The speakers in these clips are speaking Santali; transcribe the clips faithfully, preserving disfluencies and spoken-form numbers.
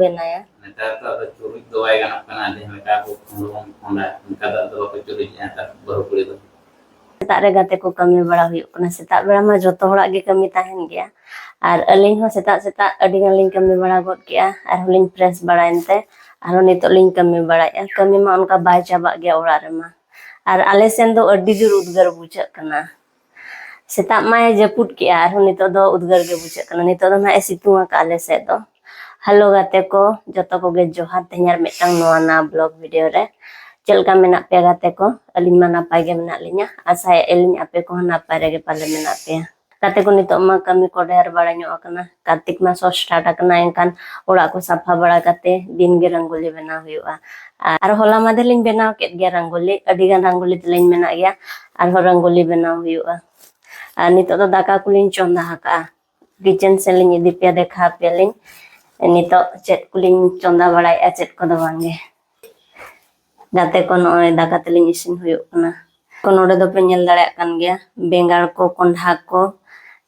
ᱵᱮᱱᱟᱭᱟ᱾ ᱱᱮᱛᱟᱨ ᱫᱚ ᱟᱫᱚ ᱪᱩᱨᱩᱡ ᱫᱚ ᱵᱟᱭ ᱜᱟᱱᱚᱜ ᱠᱟᱱᱟ, ᱡᱟᱦᱟᱸ ᱞᱮᱠᱟ ᱟᱵᱚ ᱠᱷᱚᱸᱰ ᱵᱚᱱ ᱠᱷᱚᱸᱰᱟ, ᱚᱱᱠᱟ ᱫᱚ ᱟᱫᱚ ᱵᱟᱠᱚ ᱪᱩᱨᱩᱡᱮᱜᱼᱟ ᱱᱮᱛᱟᱨ ᱵᱟᱹᱦᱩ ᱠᱩᱲᱤ ᱫᱚ᱾ ᱥᱮᱛᱟᱜ ᱨᱮ ᱜᱟᱛᱮ ᱠᱚ ᱠᱟᱹᱢᱤ ᱵᱟᱲᱟ ᱦᱩᱭᱩᱜ ᱠᱟᱱᱟ᱾ ᱥᱮᱛᱟᱜ ᱵᱮᱲᱟ ᱢᱟ ᱡᱚᱛᱚ ᱦᱚᱲᱟᱜ ᱜᱮ ᱠᱟᱹᱢᱤ ᱛᱟᱦᱮᱱ ᱜᱮᱭᱟ, ᱟᱨ ᱟᱹᱞᱤᱧ ᱦᱚᱸ ᱥᱮᱛᱟᱜ ᱥᱮᱛᱟᱜ ᱟᱹᱰᱤ ᱜᱟᱱ ᱞᱤᱧ ᱠᱟᱹᱢᱤ ᱵᱟᱲᱟ ᱜᱚᱫ ᱠᱮᱜᱼᱟ, ᱟᱨᱦᱚᱸ ᱞᱤᱧ ᱯᱷᱨᱮᱥ ᱵᱟᱲᱟᱭᱮᱱ ᱛᱮ ᱟᱨᱦᱚᱸ ᱱᱤᱛᱚᱜ ᱞᱤᱧ ᱠᱟᱹᱢᱤ ᱵᱟᱲᱟᱭᱮᱫᱼᱟ᱾ ᱠᱟᱹᱢᱤ ᱢᱟ ᱚᱱᱠᱟ ᱵᱟᱭ ᱪᱟᱵᱟᱜ ᱜᱮᱭᱟ ᱚᱲᱟᱜ ᱨᱮᱢᱟ, ᱟᱨ ᱟᱞᱮ ᱥᱮᱱ ᱫᱚ ᱟᱹᱰᱤ ᱡᱳᱨ ᱩᱫᱽᱜᱟᱹᱨ ᱵᱩᱡᱷᱟᱹᱜ ᱠᱟᱱᱟ᱾ ᱥᱮᱛᱟᱜ ᱢᱟᱭ ᱡᱟᱹᱯᱩᱫ ᱠᱮᱜᱼᱟ, ᱟᱨᱦᱚᱸ ᱱᱤᱛᱚᱜ ᱫᱚ ᱩᱫᱽᱜᱟᱹᱨ ᱜᱮ ᱵᱩᱡᱷᱟᱹᱜ ᱠᱟᱱᱟ᱾ ᱱᱤᱛᱚᱜ ᱫᱚ ᱱᱟᱦᱟᱜ ᱮ ᱥᱤᱛᱩᱝ ᱟᱠᱟᱫᱼᱟ ᱟᱞᱮ ᱥᱮᱫ ᱫᱚ᱾ ᱦᱮᱞᱳ ᱜᱟᱛᱮ ᱠᱚ, ᱡᱚᱛᱚ ᱠᱚᱜᱮ ᱡᱚᱦᱟᱨ᱾ ᱛᱮᱦᱮᱧ ᱟᱨ ᱢᱤᱫᱴᱟᱝ ᱱᱚᱣᱟ ᱱᱟ ᱵᱞᱚᱜ ᱵᱷᱤᱰᱤᱭᱳ ᱨᱮ᱾ ᱪᱮᱫ ᱞᱮᱠᱟ ᱢᱮᱱᱟᱜ ᱯᱮᱭᱟ ᱜᱟᱛᱮ ᱠᱚ? ᱟᱹᱞᱤᱧ ᱢᱟ ᱱᱟᱯᱟᱭ ᱜᱮ ᱢᱮᱱᱟᱜ ᱞᱤᱧᱟ, ᱟᱥᱟᱭᱮᱫ ᱟᱹᱞᱤᱧ ᱟᱯᱮ ᱠᱚᱦᱚᱸ ᱱᱟᱯᱟᱭ ᱨᱮᱜᱮ ᱯᱟᱞᱮ ᱢᱮᱱᱟᱜ ᱯᱮᱭᱟ᱾ ᱜᱟᱛᱮ ᱠᱚ, ᱱᱤᱛᱚᱜ ᱢᱟ ᱠᱟᱹᱢᱤ ᱠᱚ ᱰᱷᱮᱨ ᱵᱟᱲᱟ ᱧᱚᱜ ᱟᱠᱟᱱᱟ, ᱠᱟᱨᱛᱤᱠ ᱢᱟᱥ ᱦᱚᱸ ᱥᱴᱟᱨᱴ ᱟᱠᱟᱱᱟ, ᱮᱱᱠᱷᱟᱱ ᱚᱲᱟᱜ ᱠᱚ ᱥᱟᱯᱷᱟ ᱵᱟᱲᱟ ᱠᱟᱛᱮ ᱫᱤᱱ ᱜᱮ ᱨᱚᱝᱜᱳᱞᱤ ᱵᱮᱱᱟᱣ ᱦᱩᱭᱩᱜᱼᱟ᱾ ᱟᱨ ᱦᱚᱞᱟ ᱢᱟᱫᱷᱮᱨ ᱞᱤᱧ ᱵᱮᱱᱟᱣ ᱠᱮᱫ ᱜᱮᱭᱟ ᱨᱚᱝᱜᱳᱞᱤ, ᱟᱹᱰᱤ ᱜᱟᱱ ᱨᱚᱝᱜᱳᱞᱤ ᱛᱟᱹᱞᱤᱧ ᱢᱮᱱᱟᱜ ᱜᱮᱭᱟ, ᱟᱨᱦᱚᱸ ᱨᱚᱝᱜᱳᱞᱤ ᱵᱮᱱᱟᱣ ᱦᱩᱭᱩᱜᱼᱟ᱾ ᱟᱨ ᱱᱤᱛᱚᱜ ᱫᱚ ᱫᱟᱠᱟ ᱠᱚᱞᱤᱧ ᱪᱚᱸᱫᱟ ᱟᱠᱟᱫᱼᱟ, ᱠᱤᱪᱮᱱ ᱥᱮᱫ ᱞᱤᱧ ᱤᱫᱤ ᱯᱮᱭᱟ, ᱫᱮᱠᱷᱟᱣ ᱯᱮᱭᱟᱞᱤᱧ ᱱᱤᱛᱚᱜ ᱪᱮᱫ ᱠᱚᱞᱤᱧ ᱪᱚᱸᱫᱟ ᱵᱟᱲᱟᱭᱮᱫᱼᱟ, ᱪᱮᱫ ᱠᱚᱫᱚ ᱵᱟᱝᱜᱮ᱾ ᱜᱟᱛᱮ ᱠᱚ, ᱱᱚᱜᱼᱚᱭ ᱫᱟᱠᱟ ᱛᱟᱹᱞᱤᱧ ᱤᱥᱤᱱ ᱦᱩᱭᱩᱜ ᱠᱟᱱᱟ᱾ ᱠᱚ ᱱᱚᱰᱮ ᱫᱚᱯᱮ ᱧᱮᱞ ᱫᱟᱲᱮᱭᱟᱜ ᱠᱟᱱ ᱜᱮᱭᱟ, ᱵᱮᱸᱜᱟᱲ ᱠᱚ, ᱠᱚᱸᱰᱷᱟ ᱠᱚ,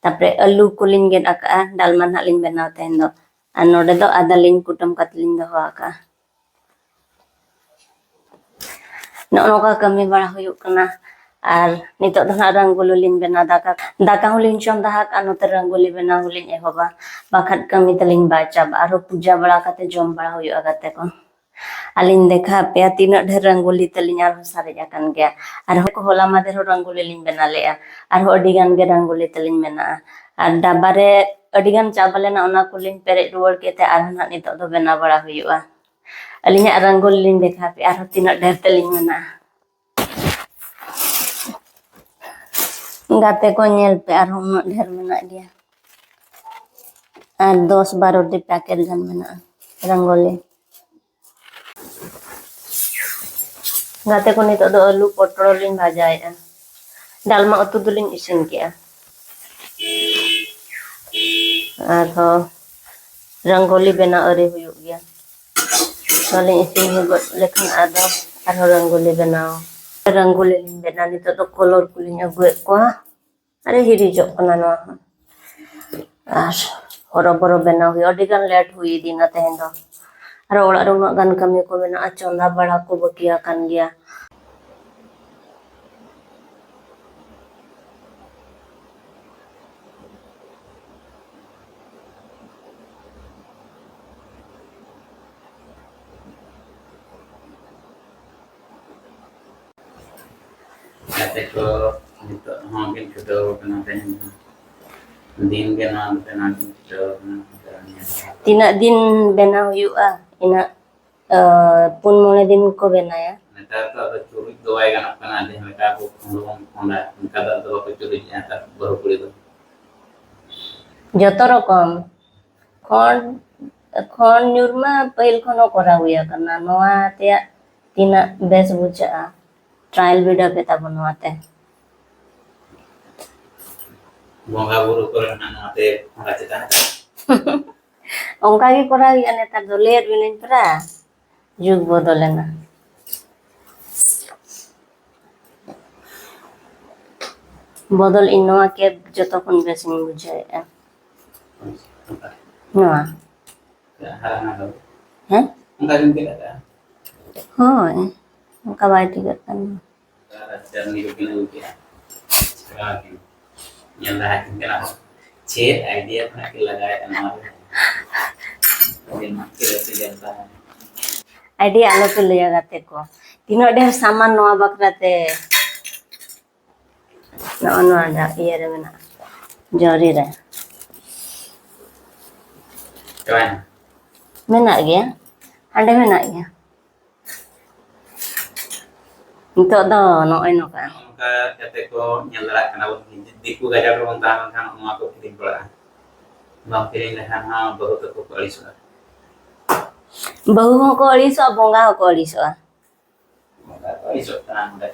ᱛᱟᱯᱚᱨᱮ ᱟᱹᱞᱩ ᱠᱚᱞᱤᱧ ᱜᱮᱫ ᱟᱠᱟᱜᱼᱟ, ᱰᱟᱞᱢᱟ ᱱᱟᱦᱟᱜ ᱞᱤᱧ ᱵᱮᱱᱟᱣ ᱛᱮᱦᱮᱧ ᱫᱚ᱾ ᱟᱨ ᱱᱚᱰᱮ ᱫᱚ ᱟᱫᱟ ᱞᱤᱧ ᱠᱩᱴᱟᱹᱢ ᱠᱟᱛᱮ ᱞᱤᱧ ᱫᱚᱦᱚ ᱟᱠᱟᱜᱼᱟ᱾ ᱱᱚᱜᱼᱚ ᱱᱚᱝᱠᱟ ᱠᱟᱹᱢᱤ ᱵᱟᱲᱟ ᱦᱩᱭᱩᱜ ᱠᱟᱱᱟ᱾ ᱟᱨ ᱱᱤᱛᱚᱜ ᱫᱚ ᱱᱟᱦᱟᱜ ᱨᱚᱝᱜᱳᱞᱤ ᱞᱤᱧ ᱵᱮᱱᱟᱣ, ᱫᱟᱠᱟ, ᱫᱟᱠᱟ ᱦᱚᱸᱞᱤᱧ ᱪᱚᱸᱫᱟ ᱟᱠᱟᱫᱼᱟ, ᱱᱚᱛᱮ ᱨᱚᱝᱜᱳᱞᱤ ᱵᱮᱱᱟᱣ ᱦᱚᱸᱞᱤᱧ ᱮᱦᱚᱵᱟ, ᱵᱟᱠᱷᱟᱱ ᱠᱟᱹᱢᱤ ᱛᱟᱹᱞᱤᱧ ᱵᱟᱭ ᱪᱟᱵᱟᱜᱼᱟ᱾ ᱟᱨᱦᱚᱸ ᱯᱩᱡᱟ ᱵᱟᱲᱟ ᱠᱟᱛᱮ ᱡᱚᱢ ᱵᱟᱲᱟ ᱦᱩᱭᱩᱜᱼᱟ ᱜᱟᱛᱮ ᱠᱚ᱾ ᱟᱹᱞᱤᱧ ᱫᱮᱠᱷᱟ ᱟᱯᱮᱭᱟ ᱛᱤᱱᱟᱹᱜ ᱰᱷᱮᱨ ᱨᱚᱝᱜᱳᱞᱤ ᱛᱟᱹᱞᱤᱧ ᱟᱨᱦᱚᱸ ᱥᱟᱨᱮᱡ ᱟᱠᱟᱱ ᱜᱮᱭᱟ᱾ ᱟᱨᱦᱚᱸ ᱦᱚᱞᱟ ᱢᱟᱫᱷᱮᱨ ᱦᱚᱸ ᱨᱚᱝᱜᱳᱞᱤ ᱞᱤᱧ ᱵᱮᱱᱟᱣ ᱞᱮᱫᱼᱟ, ᱟᱨᱦᱚᱸ ᱟᱹᱰᱤ ᱜᱟᱱ ᱜᱮ ᱨᱚᱝᱜᱳᱞᱤ ᱛᱟᱹᱞᱤᱧ ᱢᱮᱱᱟᱜᱼᱟ᱾ ᱟᱨ ᱰᱟᱵᱟ ᱨᱮ ᱟᱹᱰᱤ ᱜᱟᱱ ᱪᱟᱵᱟ ᱞᱮᱱᱟ, ᱚᱱᱟ ᱠᱚᱞᱤᱧ ᱯᱮᱨᱮᱡ ᱨᱩᱣᱟᱹᱲ ᱠᱮᱫ ᱛᱮ ᱟᱨᱦᱚᱸ ᱱᱟᱦᱟᱜ ᱱᱤᱛᱚᱜ ᱫᱚ ᱵᱮᱱᱟᱣ ᱵᱟᱲᱟ ᱦᱩᱭᱩᱜᱼᱟ᱾ ᱟᱹᱞᱤᱧᱟᱜ ᱨᱚᱝᱜᱳᱞᱤ ᱞᱤᱧ ᱫᱮᱠᱷᱟᱣ ᱯᱮᱭᱟ, ᱟᱨᱦᱚᱸ ᱛᱤᱱᱟᱹᱜ ᱰᱷᱮᱨ ᱛᱟᱹᱞᱤᱧ ᱢᱮᱱᱟᱜᱼᱟ᱾ ᱜᱟᱛᱮ ᱠᱚ, ᱧᱮᱞ ᱯᱮ, ᱟᱨᱦᱚᱸ ᱩᱱᱟᱹᱜ ᱰᱷᱮᱨ ᱢᱮᱱᱟᱜ ᱜᱮᱭᱟ᱾ ᱟᱨ ᱫᱚᱥ ᱵᱟᱨᱚ ᱴᱤ ᱯᱮᱠᱮᱴ ᱜᱟᱱ ᱢᱮᱱᱟᱜᱼᱟ ᱨᱚᱝᱜᱳᱞᱤ᱾ ᱜᱟᱛᱮ ᱠᱚ, ᱱᱤᱛᱚᱜ ᱫᱚ ᱟᱹᱞᱩ ᱯᱚᱴᱚᱞ ᱞᱤᱧ ᱵᱷᱟᱡᱟᱭᱮᱫᱼᱟ᱾ ᱰᱟᱞᱢᱟ ᱩᱛᱩ ᱫᱚᱞᱤᱧ ᱤᱥᱤᱱ ᱠᱮᱜᱼᱟ᱾ ᱟᱨᱦᱚᱸ ᱨᱚᱝᱜᱳᱞᱤ ᱵᱮᱱᱟᱣ ᱟᱹᱣᱨᱤ ᱦᱩᱭᱩᱜ ᱜᱮᱭᱟ᱾ ᱱᱚᱣᱟ ᱞᱤᱧ ᱤᱥᱤᱱ ᱦᱩᱭ ᱜᱚᱫ ᱞᱮᱠᱷᱟᱱ ᱟᱫᱚ ᱟᱨᱦᱚᱸ ᱨᱚᱝᱜᱳᱞᱤ ᱵᱮᱱᱟᱣ᱾ ᱨᱚᱝᱜᱳᱞᱤ ᱞᱤᱧ ᱵᱮᱱᱟᱣ, ᱱᱤᱛᱚᱜ ᱫᱚ ᱠᱚᱞᱚᱨ ᱠᱚᱞᱤᱧ ᱟᱹᱜᱩᱭᱮᱫ ᱠᱚᱣᱟ᱾ ᱟᱨᱮ ᱦᱤᱨᱤᱡᱚᱜ ᱠᱟᱱᱟ ᱱᱚᱣᱟ ᱦᱚᱸ᱾ ᱟᱨ ᱦᱚᱨᱚ ᱵᱚᱨᱚ ᱵᱮᱱᱟᱣ ᱦᱩᱭᱩᱜᱼᱟ᱾ ᱟᱹᱰᱤ ᱜᱟᱱ ᱞᱮᱴ ᱦᱩᱭ ᱤᱫᱤᱱᱟ ᱛᱮᱦᱮᱧ ᱫᱚ᱾ ᱟᱨᱚ ᱚᱲᱟᱜ ᱨᱮ ᱩᱱᱟᱹᱜ ᱜᱟᱱ ᱠᱟᱹᱢᱤ ᱠᱚ ᱢᱮᱱᱟᱜᱼᱟ, ᱪᱚᱸᱫᱟ ᱵᱟᱲᱟ ᱠᱚ ᱵᱟᱹᱠᱤ ᱟᱠᱟᱱ ᱜᱮᱭᱟ᱾ ᱜᱟᱛᱮ ᱠᱚ ᱱᱤᱛᱚᱜ ᱦᱚᱸ ᱠᱤᱱ ᱪᱷᱩᱴᱟᱹᱣ ᱟᱠᱟᱱᱟ, ᱛᱮᱦᱮᱧ ᱦᱚᱸ ᱫᱤᱱ ᱜᱮ ᱱᱚᱣᱟ ᱫᱚ ᱱᱚᱣᱟ ᱠᱤᱱ ᱪᱷᱩᱴᱟᱹᱣ ᱟᱠᱟᱱᱟ᱾ ᱛᱤᱱᱟᱹᱜ ᱫᱤᱱ ᱵᱮᱱᱟᱣ ᱦᱩᱭᱩᱜᱼᱟ? ᱤᱱᱟᱹᱜ, ᱟᱸ, ᱯᱩᱱ ᱢᱚᱬᱮ ᱫᱤᱱ ᱠᱚ ᱵᱮᱱᱟᱭᱟ᱾ ᱱᱮᱛᱟᱨ ᱫᱚ ᱟᱫᱚ ᱪᱩᱨᱩᱡ ᱫᱚ ᱵᱟᱭ ᱜᱟᱱᱚᱜ ᱠᱟᱱᱟ, ᱡᱟᱦᱟᱸ ᱞᱮᱠᱟ ᱟᱵᱚ ᱠᱷᱚᱸᱰ ᱵᱚᱱ ᱠᱷᱚᱸᱰᱟ, ᱚᱱᱠᱟ ᱫᱚ ᱟᱫᱚ ᱵᱟᱠᱚ ᱪᱩᱨᱩᱡᱮᱜᱼᱟ ᱱᱮᱛᱟᱨ ᱵᱟᱹᱦᱩ ᱠᱩᱲᱤ ᱫᱚ᱾ ᱡᱚᱛᱚ ᱨᱚᱠᱚᱢ ᱠᱷᱚᱸᱰ, ᱠᱷᱚᱸᱰ ᱧᱩᱨ ᱢᱟ ᱯᱟᱹᱦᱤᱞ ᱠᱷᱚᱱ ᱦᱚᱸ ᱠᱚᱨᱟᱣ ᱦᱩᱭ ᱟᱠᱟᱱᱟ᱾ ᱱᱚᱣᱟ ᱛᱮᱭᱟᱜ ᱛᱤᱱᱟᱹᱜ ᱵᱮᱥ ᱵᱩᱡᱷᱟᱹᱜᱼᱟ, ᱴᱨᱟᱭᱟᱞ ᱵᱤᱰᱟᱹᱣ ᱯᱮ ᱛᱟᱵᱚᱱ ᱱᱚᱣᱟ ᱛᱮ᱾ ᱵᱚᱸᱜᱟ ᱵᱩᱨᱩ ᱠᱚᱨᱮ ᱦᱚᱸ ᱱᱚᱣᱟ ᱛᱮ ᱠᱷᱚᱸᱰᱟ ᱪᱮᱛᱟᱱ ᱨᱮ᱾ ᱚᱱᱠᱟ ᱜᱮ ᱠᱚᱨᱟᱣ ᱦᱩᱭᱩᱜᱼᱟ ᱱᱮᱛᱟᱨ ᱫᱚ, ᱞᱟᱹᱭᱟᱫ ᱵᱤᱱᱟᱹᱧ ᱯᱮᱨᱟ, ᱡᱩᱜᱽ ᱵᱚᱫᱚᱞᱮᱱᱟ᱾ ᱵᱚᱫᱚᱞ ᱤᱧ ᱱᱚᱣᱟ ᱠᱮᱯ ᱡᱚᱛᱚ ᱠᱷᱚᱱ ᱵᱮᱥ ᱤᱧ ᱵᱩᱡᱷᱟᱹᱣᱮᱫᱼᱟ᱾ ᱱᱚᱣᱟ᱾ ᱦᱮᱸ? ᱦᱳᱭ, ᱚᱱᱠᱟ ᱵᱟᱭ ᱴᱷᱤᱠᱟᱹᱜ ᱠᱟᱱᱟ᱾ ᱟᱨ ᱪᱟᱹᱨᱱᱤ ᱠᱚᱠᱤᱱ ᱟᱹᱜᱩ ᱠᱮᱜᱼᱟ᱾ ᱪᱮᱫ idea ᱠᱷᱚᱱᱟᱜ ᱠᱤᱱ ᱞᱟᱜᱟᱣᱮᱫᱼᱟ ᱱᱚᱣᱟ ᱨᱮ? ᱟᱹᱰᱤ ᱢᱚᱡᱽ ᱠᱤᱱ ᱞᱟᱹᱭ ᱠᱮᱫᱟ᱾ Idea ᱟᱞᱚᱯᱮ ᱞᱟᱹᱭᱟ ᱜᱟᱛᱮ ᱠᱚ, ᱛᱤᱱᱟᱹᱜ ᱰᱷᱮᱨ ᱥᱟᱢᱟᱱ ᱱᱚᱣᱟ ᱵᱟᱠᱷᱨᱟ ᱛᱮ᱾ ᱱᱚᱜᱼᱚ ᱱᱚᱣᱟ ᱡᱟ-, ᱤᱭᱟᱹ ᱨᱮ ᱢᱮᱱᱟᱜᱼᱟ, ᱡᱚᱨᱤ ᱨᱮ᱾ ᱪᱟᱵᱟᱭᱮᱱᱟ? ᱢᱮᱱᱟᱜ ᱜᱮᱭᱟ, ᱦᱟᱸᱰᱮ ᱢᱮᱱᱟᱜ ᱜᱮᱭᱟ᱾ ᱱᱤᱛᱚᱜ ᱫᱚ ᱱᱚᱜᱼᱚᱭ ᱱᱚᱝᱠᱟ᱾ ᱱᱚᱝᱠᱟ ᱠᱟᱛᱮ ᱠᱚ ᱧᱮᱞ ᱫᱟᱲᱮᱭᱟᱜ ᱠᱟᱱᱟ ᱵᱚᱱ, ᱫᱤᱠᱩ ᱜᱟᱡᱟᱲ ᱨᱮᱵᱚᱱ ᱛᱟᱦᱮᱸ ᱞᱮᱱᱠᱷᱟᱱ ᱱᱚᱣᱟ ᱠᱚ ᱠᱤᱨᱤᱧ ᱯᱟᱲᱟᱜᱼᱟ᱾ ᱵᱟᱝ ᱠᱤᱨᱤᱧ ᱞᱮᱠᱷᱟᱱ ᱦᱚᱸ ᱵᱟᱹᱦᱩ ᱛᱟᱠᱚ ᱠᱚ ᱟᱹᱲᱤᱥᱚᱜᱼᱟ᱾ ᱵᱟᱹᱦᱩ ᱦᱚᱸᱠᱚ ᱟᱹᱲᱤᱥᱚᱜᱼᱟ, ᱵᱚᱸᱜᱟ ᱦᱚᱸᱠᱚ ᱟᱹᱲᱤᱥᱚᱜᱼᱟ᱾ ᱵᱚᱸᱜᱟ ᱠᱚ ᱟᱹᱲᱤᱥᱚᱜ ᱠᱟᱱᱟ ᱱᱚᱰᱮ᱾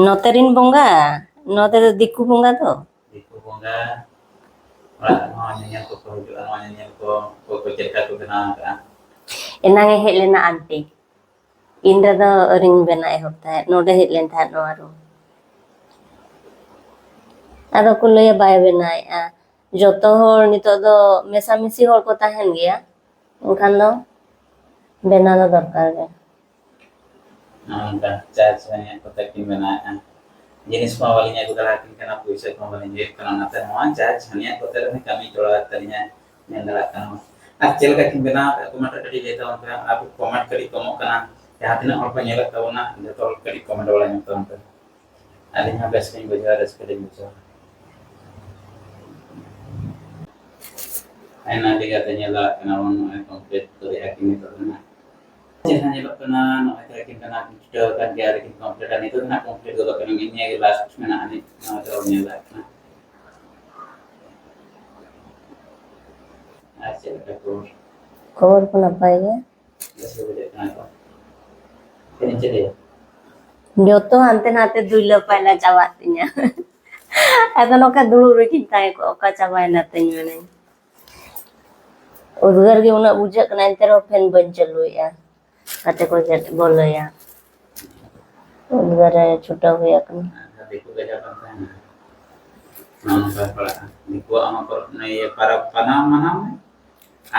ᱱᱚᱛᱮ ᱨᱤᱱ ᱵᱚᱸᱜᱟ, ᱱᱚᱛᱮ ᱫᱚ ᱫᱤᱠᱩ ᱵᱚᱸᱜᱟ ᱫᱚ᱾ ᱫᱤᱠᱩ ᱵᱚᱸᱜᱟ, ᱚᱲᱟᱜ ᱨᱮᱦᱚᱸ ᱧᱮᱧᱮᱞ ᱠᱚᱠᱚ ᱦᱤᱡᱩᱜᱼᱟ, ᱱᱚᱣᱟ ᱧᱮᱧᱮᱞ ᱠᱚ, ᱚᱠᱚᱭ ᱠᱚ ᱪᱮᱫ ᱞᱮᱠᱟ ᱠᱚ ᱵᱮᱱᱟᱣ ᱟᱠᱟᱫᱼᱟ᱾ ᱮᱱᱟᱝ ᱮ ᱦᱮᱡ ᱞᱮᱱᱟ ᱟᱱᱴᱤ, ᱤᱧ ᱨᱮᱫᱚ ᱟᱹᱣᱨᱤᱧ ᱵᱮᱱᱟᱣ ᱮᱦᱚᱵ ᱛᱟᱦᱮᱸᱫ, ᱱᱚᱰᱮ ᱦᱮᱡ ᱞᱮᱱ ᱛᱟᱦᱮᱸᱫ ᱱᱚᱣᱟ ᱨᱩᱢ᱾ ᱟᱫᱚ ᱠᱚ ᱞᱟᱹᱭᱟ ᱵᱟᱭ ᱵᱮᱱᱟᱣᱮᱫᱼᱟ᱾ ᱡᱚᱛᱚ ᱦᱚᱲ ᱱᱤᱛᱚᱜ ᱫᱚ ᱢᱮᱥᱟᱢᱤᱥᱤ ᱦᱚᱲ ᱠᱚ ᱛᱟᱦᱮᱱ ᱜᱮᱭᱟ, ᱮᱱᱠᱷᱟᱱ ᱫᱚ ᱵᱮᱱᱟᱣ ᱫᱚ ᱫᱚᱨᱠᱟᱨ ᱜᱮ᱾ ᱱᱚᱜᱼᱚ ᱱᱚᱝᱠᱟ ᱪᱟ ᱪᱷᱟᱹᱱᱤᱭᱟᱹ ᱠᱚᱛᱮ ᱠᱤᱱ ᱵᱮᱱᱟᱣᱮᱫᱼᱟ᱾ ᱡᱤᱱᱤᱥ ᱠᱚᱦᱚᱸ ᱵᱟᱹᱞᱤᱧ ᱟᱹᱜᱩ ᱫᱟᱲᱮᱭᱟᱠᱤᱱ ᱠᱟᱱᱟ, ᱯᱩᱭᱥᱟᱹ ᱠᱚᱦᱚᱸ ᱵᱟᱹᱞᱤᱧ ᱦᱩᱭᱩᱜ ᱠᱟᱱᱟ, ᱚᱱᱟᱛᱮ ᱱᱚᱣᱟ ᱪᱟ ᱪᱷᱟᱹᱱᱤᱭᱟᱹ ᱠᱚᱛᱮ ᱨᱮᱦᱚᱸ ᱠᱟᱹᱢᱤ ᱪᱚᱲᱟᱣᱮᱫ ᱛᱟᱹᱞᱤᱧᱟ, ᱢᱮᱱ ᱫᱟᱲᱮᱭᱟᱜ ᱠᱟᱱᱟ᱾ ᱟᱨ ᱪᱮᱫ ᱞᱮᱠᱟ ᱠᱤᱱ ᱵᱮᱱᱟᱣ ᱟᱠᱟᱫ ᱠᱚ ᱢᱟ ᱠᱟᱹᱴᱤᱡ ᱞᱟᱹᱭ ᱛᱟᱵᱚᱱ ᱯᱮ᱾ ᱟᱵᱚ ᱠᱚᱢᱮᱱᱴ ᱠᱟᱹᱴᱤᱡ ᱠᱚᱢᱚᱜ ᱠᱟᱱᱟ, ᱡᱟᱦᱟᱸ ᱛᱤᱱᱟᱹᱜ ᱦᱚᱲ ᱠᱚ ᱧᱮᱞᱮᱫ ᱛᱟᱵᱚᱱᱟ ᱡᱚᱛᱚ ᱦᱚᱲ ᱠᱟᱹᱴᱤᱡ ᱠᱚᱢᱮᱱᱴ ᱵᱟᱲᱟ ᱧᱚᱜ ᱛᱟᱵᱚᱱ ᱯᱮ᱾ ᱟᱹᱞᱤᱧ ᱦᱚᱸ ᱵᱮᱥ ᱞᱤᱧ ᱵᱩᱡᱷᱟᱹᱣᱟ, ᱨᱟᱹᱥᱠᱟᱹ ᱞᱤᱧ ᱵᱩᱡᱷᱟᱹᱣᱟ᱾ ᱟᱭᱢᱟ ᱡᱟᱭᱜᱟ ᱛᱮ ᱧᱮᱞ ᱫᱟᱲᱮᱭᱟᱜ ᱠᱟᱱᱟ ᱵᱚᱱ, ᱱᱚᱜᱼᱚᱭ ᱠᱚᱢᱯᱞᱤᱴ ᱠᱚ ᱨᱮᱭᱟᱜ ᱠᱤᱱ ᱱᱤᱛᱚᱜ ᱫᱚ ᱱᱟᱜ᱾ ᱡᱟᱦᱟᱸ ᱧᱮᱞᱚᱜ ᱠᱟᱱᱟ, ᱱᱚᱜᱼᱚᱭ ᱛᱟᱦᱞᱮ ᱠᱤᱱ ᱵᱮᱱᱟᱣ ᱠᱤᱱ ᱪᱷᱩᱴᱟᱹᱣ ᱟᱠᱟᱱ ᱜᱮᱭᱟ, ᱟᱨ ᱠᱤᱱ ᱠᱚᱢᱯᱞᱤᱴᱟ᱾ ᱱᱤᱛᱚᱜ ᱫᱚ ᱱᱟᱜ ᱠᱚᱢᱯᱞᱤᱴ ᱜᱚᱫᱚᱜ ᱠᱟᱱᱟ, ᱢᱤᱫ ᱱᱤᱭᱟᱹ ᱜᱮ ᱞᱟᱥᱴ ᱢᱮᱱᱟᱜᱼᱟ ᱟᱹᱱᱤᱡ, ᱱᱚᱣᱟ ᱫᱚ ᱧᱮᱞ ᱫᱟᱲᱮᱭᱟᱜ ᱠᱟᱱᱟ᱾ ᱟᱨ ᱪᱮᱫ ᱞᱮᱠᱟ ᱠᱚ ᱠᱷᱚᱵᱚᱨ ᱠᱚ ᱱᱟᱯᱟᱭ ᱜᱮ᱾ ᱵᱮᱥ ᱜᱮ ᱵᱩᱡᱷᱟᱹᱜ ᱠᱟᱱᱟ ᱛᱚ? ᱪᱮᱫ ᱤᱧ ᱪᱤᱠᱟᱹᱭᱟ? ᱡᱚᱛᱚ ᱦᱟᱱᱛᱮ ᱱᱟᱛᱮ ᱫᱩᱭᱞᱟᱹ ᱯᱟᱭᱞᱟ ᱪᱟᱵᱟᱜ ᱛᱤᱧᱟ᱾ ᱟᱫᱚ ᱱᱚᱝᱠᱟ ᱫᱩᱲᱩᱵ ᱨᱮᱜᱤᱧ ᱛᱟᱦᱮᱸ ᱠᱚᱜᱼᱟ, ᱚᱠᱟ ᱪᱟᱵᱟᱭᱮᱱᱟ ᱛᱤᱧ ᱢᱮᱱᱟᱹᱧ᱾ ᱩᱫᱽᱜᱟᱹᱨ ᱜᱮ ᱩᱱᱟᱹᱜ ᱵᱩᱡᱷᱟᱹᱜ ᱠᱟᱱᱟ, ᱮᱱᱛᱮ ᱨᱮᱦᱚᱸ ᱯᱷᱮᱱ ᱵᱟᱹᱧ ᱪᱟᱹᱞᱩᱭᱮᱫᱼᱟ᱾ ᱜᱟᱛᱮ ᱠᱚ ᱪᱮᱫ ᱵᱚ ᱞᱟᱹᱭᱟ, ᱩᱫᱽᱜᱟᱹᱨ ᱨᱮ ᱪᱷᱩᱴᱟᱹᱣ ᱦᱩᱭ ᱟᱠᱟᱱᱟ᱾ ᱟᱨ ᱫᱤᱠᱩ ᱠᱟᱡᱟᱠ ᱠᱟᱱ ᱛᱟᱦᱮᱱᱟ᱾ ᱱᱚᱜᱼᱚ ᱱᱚᱝᱠᱟ ᱯᱟᱲᱟᱜᱼᱟ᱾ ᱫᱤᱠᱩᱣᱟᱜ ᱦᱚᱸ ᱯᱚᱨᱚᱵᱽ, ᱤᱭᱟᱹ, ᱯᱟᱨᱟᱵᱽ ᱯᱟᱱᱟᱣ ᱢᱟᱱᱟᱣ ᱢᱮ᱾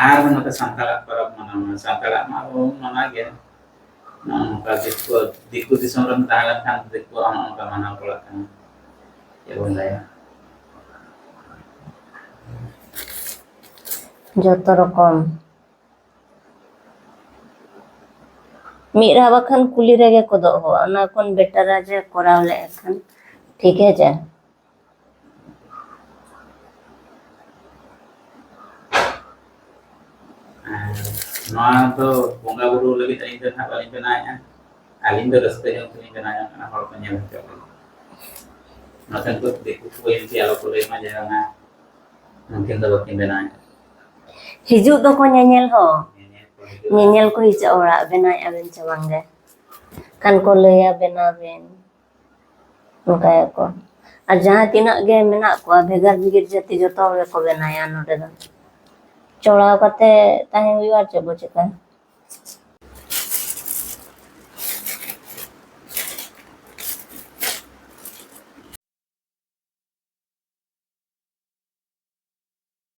ᱟᱨ ᱱᱚᱛᱮ ᱥᱟᱱᱛᱟᱲᱟᱜ ᱯᱚᱨᱚᱵᱽ ᱢᱟᱱᱟᱣ ᱢᱮ᱾ ᱥᱟᱱᱛᱟᱲᱟᱜ ᱢᱟ ᱟᱵᱚ ᱵᱚᱱ ᱢᱟᱱᱟᱣ ᱜᱮᱭᱟ᱾ ᱱᱚᱜᱼᱚ ᱱᱚᱝᱠᱟ ᱫᱤᱠᱩ, ᱫᱤᱠᱩ ᱫᱤᱥᱚᱢ ᱨᱮᱢ ᱛᱟᱦᱮᱸ ᱞᱮᱱᱠᱷᱟᱱ ᱫᱤᱠᱩᱣᱟᱜ ᱦᱚᱸ ᱱᱚᱜᱼᱚ ᱱᱚᱝᱠᱟ ᱢᱟᱱᱟᱣ ᱯᱟᱲᱟᱜ ᱠᱟᱱᱟ᱾ ᱪᱮᱫ ᱵᱚᱱ ᱞᱟᱹᱭᱟ? ᱡᱚᱛᱚ ᱨᱚᱠᱚᱢ᱾ ᱢᱤᱫ ᱫᱷᱟᱣ ᱵᱟᱠᱷᱟᱱ ᱠᱩᱞᱤ ᱨᱮᱜᱮ ᱠᱚᱫᱚᱜ ᱦᱚᱸ, ᱚᱱᱟ ᱠᱷᱚᱱ ᱵᱮᱴᱟᱨᱟ ᱡᱮ ᱠᱚᱨᱟᱣ ᱞᱮᱫ ᱠᱷᱟᱱ ᱴᱷᱤᱠ ᱦᱮᱸ ᱪᱮ? ᱟᱨ ᱱᱚᱣᱟ ᱫᱚ ᱵᱚᱸᱜᱟ ᱵᱩᱨᱩ ᱞᱟᱹᱜᱤᱫ ᱟᱹᱞᱤᱧ ᱫᱚ ᱱᱟᱦᱟᱜ ᱵᱟᱹᱞᱤᱧ ᱵᱮᱱᱟᱣᱮᱫᱼᱟ, ᱟᱹᱞᱤᱧ ᱫᱚ ᱨᱟᱹᱥᱠᱟᱹ ᱡᱚᱝ ᱛᱮᱞᱤᱧ ᱵᱮᱱᱟᱣ ᱡᱚᱝ ᱠᱟᱱᱟ, ᱦᱚᱲ ᱠᱚ ᱧᱮᱞ ᱦᱚᱪᱚ ᱞᱟᱹᱜᱤᱫ᱾ ᱱᱚᱛᱮᱱ ᱠᱚ ᱫᱤᱠᱩ ᱠᱚ ᱡᱩᱫᱤ ᱟᱞᱚ ᱠᱚ ᱞᱟᱹᱭ ᱢᱟ ᱡᱮ ᱵᱟᱝᱟ ᱩᱱᱠᱤᱱ ᱫᱚ ᱵᱟᱹᱠᱤᱱ ᱵᱮᱱᱟᱣᱮᱫᱼᱟ᱾ ᱦᱤᱡᱩᱜ ᱫᱚᱠᱚ ᱧᱮᱧᱮᱞ ᱦᱚᱸ᱾ ᱧᱮᱧᱮᱞ ᱠᱚ ᱦᱤᱡᱩᱜᱼᱟ᱾ ᱧᱮᱧᱮᱞ ᱠᱚ ᱦᱤᱡᱩᱜᱼᱟ ᱚᱲᱟᱜ, ᱵᱮᱱᱟᱣᱮᱫᱼᱟ ᱵᱮᱱ ᱪᱮ ᱵᱟᱝ ᱜᱮ? ᱠᱷᱟᱱ ᱠᱚ ᱞᱟᱹᱭᱟ ᱵᱮᱱᱟᱣ ᱵᱮᱱ᱾ ᱚᱱᱠᱟᱭᱟᱠᱚ᱾ ᱟᱨ ᱡᱟᱦᱟᱸ ᱛᱤᱱᱟᱹᱜ ᱜᱮ ᱢᱮᱱᱟᱜ ᱠᱚᱣᱟ ᱵᱷᱮᱜᱟᱨ ᱵᱷᱮᱜᱟᱨ ᱡᱟᱹᱛᱤ, ᱡᱚᱛᱚ ᱦᱚᱲ ᱜᱮᱠᱚ ᱵᱮᱱᱟᱭᱟ ᱱᱚᱰᱮ ᱫᱚ᱾ ᱪᱚᱲᱟᱣ ᱠᱟᱛᱮ ᱛᱟᱦᱮᱸ ᱦᱩᱭᱩᱜᱼᱟ, ᱟᱨ ᱪᱮᱫ ᱵᱚ ᱪᱮᱠᱟᱭᱟ?